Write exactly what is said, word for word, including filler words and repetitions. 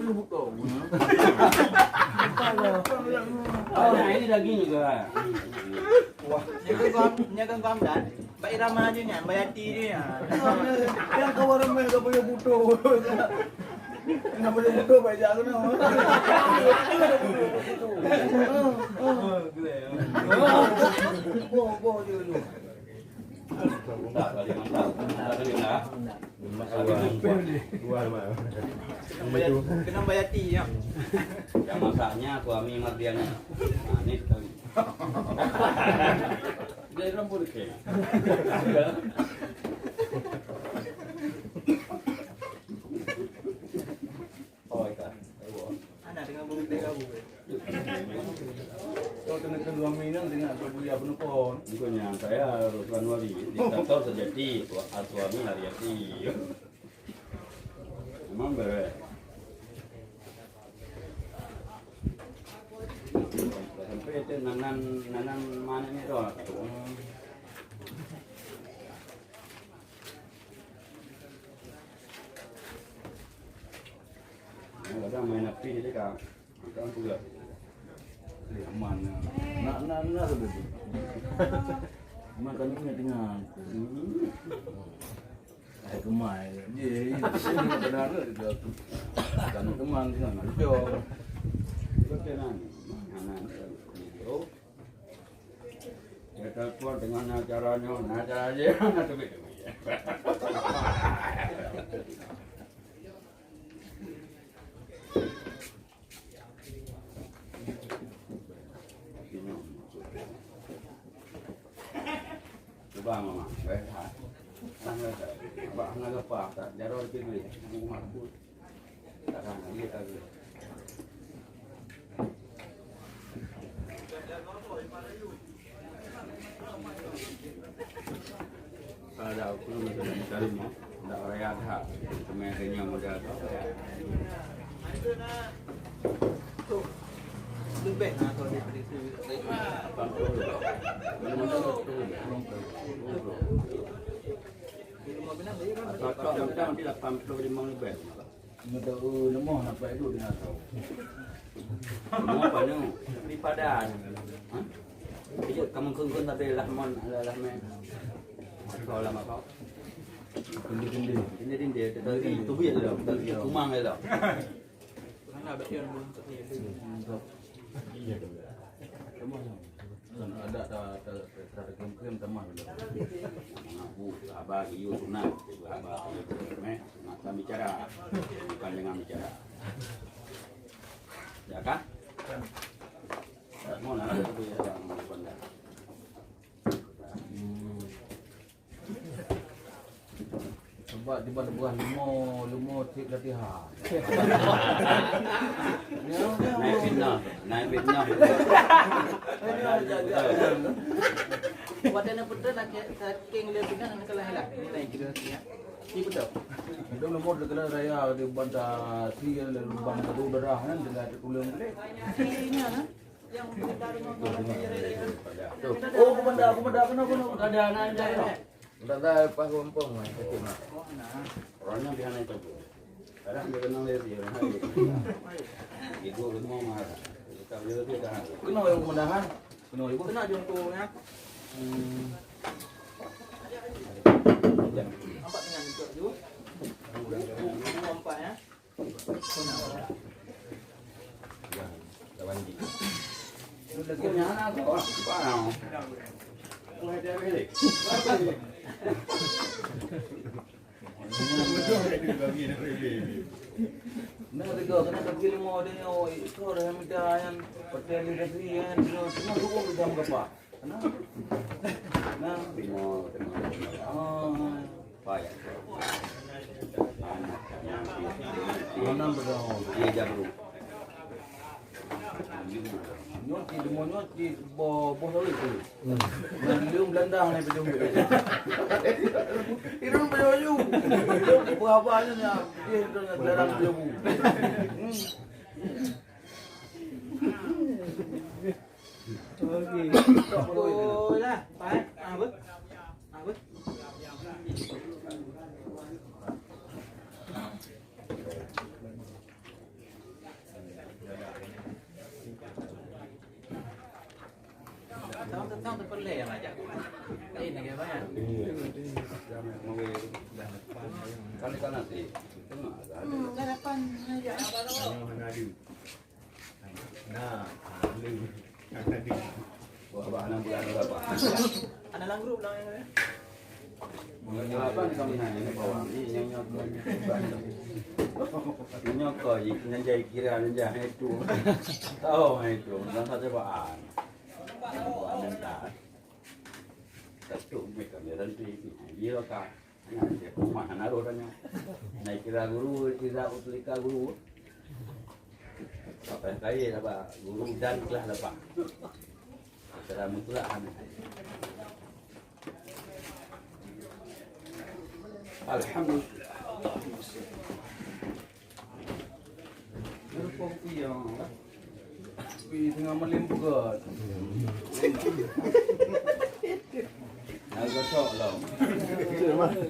Oh, nah, ini daging juga. Wah, nyoe kan gom, nyoe kan gom dan. Bak Irama je nyan, bak Yati je nyan. Yang kawan ramai tak payah butuh. Nak payah butuh, baik jak kena. Boh, boh je dulu. Mantap, kali mantap. Mantap kali lah. Kena bayar, kena bayar ti, ya. Yang masaknya suami Mardian. Nah, ini sekali. Dia orang pun okey. Oh, ikan. Anak dengan burung teh kabu. Kau kena ke dua minum dengan aku beli apa pun. Bukannya saya Ruslan Wali, diktator sejati, suami Haryati. Memang beres. Sampai itu nanan, nanan mana ni tu? Kadang main api je kan. Makan pula. Eh, aman. Nak, nak, nak tu. Makan ni tengah. Hai kemai. Ye, ye, ye, benar ke? Kan kemang tengah nak jauh. Betul kan? Mana ni? Dia telepon dengan acara nyoe, nah, acara je, nah, tebik-tebik. Cuba mama, baik ha. Hana gapa, hana gapa, tak jaroe keu duit. Aku mak aku. Ada aku nak cari mah, tak raya dah. Kemarin kena modal tu. Leubeh na atau daripada tu. Lapan puluh. Mana-mana tu. Atau, atau, nanti lapan puluh lima leubeh. Nyoe tahu lemoh na pai duek dengan kau. Lemoh apa nyoe? Di padan. Ha? Kejut kamu kengkun tapi lah mon, lah, lah meh. Kau lama kau. Kendi-kendi. Kendi-kendi, tetapi tubuh ya dah, tetapi kumang ya dah. Mana abang yang belum tak ni? Iya. Lemoh. Kan ada ta-, ta-, ta-, ta-, klaim-klaim tamah bila. Mengaku haba geuyue sunat, haba geuyue meh, mata bicara, bukan dengan bicara. Ya kan? Mau nak apa tu ya, Bang Banda? Hmm. Sebab diban buah limo, limo cit latihan. Naik fitnah, naik fitnah. Watèe na peutrön, na ke-, saking lé pingan, na keulah hilang. Nilai tiga ratus ya. Ni betul. Itu nomor terkenal raya di Banda Sri, lalu Banda Darah kan, dengan tertulang boleh. Oh, komandan, komandan, kenapa, kenapa? Ada anak-anak. Udah dah lepas rompong, Mak. Sakit, Mak. Orangnya di sana itu, Bu. Kadang dia kenal dia, dia orang hari. Ibu rumah marah. Kita beli lebih dah. Kenal yang komandan, kan? Kenal ibu? Kenal jongkok, ya. Hmm. Nampak dengan itu, Bu. Nampak, ya. Nah, tiga, kena kaki lima dia ni, oh, itu dah yang minta yang hotel di negeri, yang tengah, tengah dukung kita mengapa. Nah. Tengok, tengok. Oh. Payah. Mana berdoa? Dia jago. Nyoe cit, deungoe nyoe cit, boh, boh sawit tu. Hmm. Nah, leueng Belanda ni pajong. Irun pajong. Irun berapa ni, dia, dia jarang pajong. Hmm. Okey. Oh, dah. Baik. Ah, apa? Ah, apa? Sang tu perlé yang ajak. Lain lagi banyak. Kali kan nanti. Tengok ada. Hmm, dah lapan aja. Nah, ada. Wah, bah, enam bulan berapa? Ada dalam grup lah. Mengapa ni kami nanya ni bawang? Ini yang nyokong. Nyokong, ini yang jadi kira, yang jadi itu. Tahu itu, dan saja bahan. Minta. Satu mereka ni nanti. Dia kan. Nah, dia rumah kan harus tanya. Naik kira guru, tidak usulika guru. Apa yang kaya dapat guru dan kelas dapat. Secara mutlak hana. Alhamdulillah. Allahumma shalli. Rupa kopi yang lah. Kopi tengah malam pegat. Nak gosok lah. Tengah malam.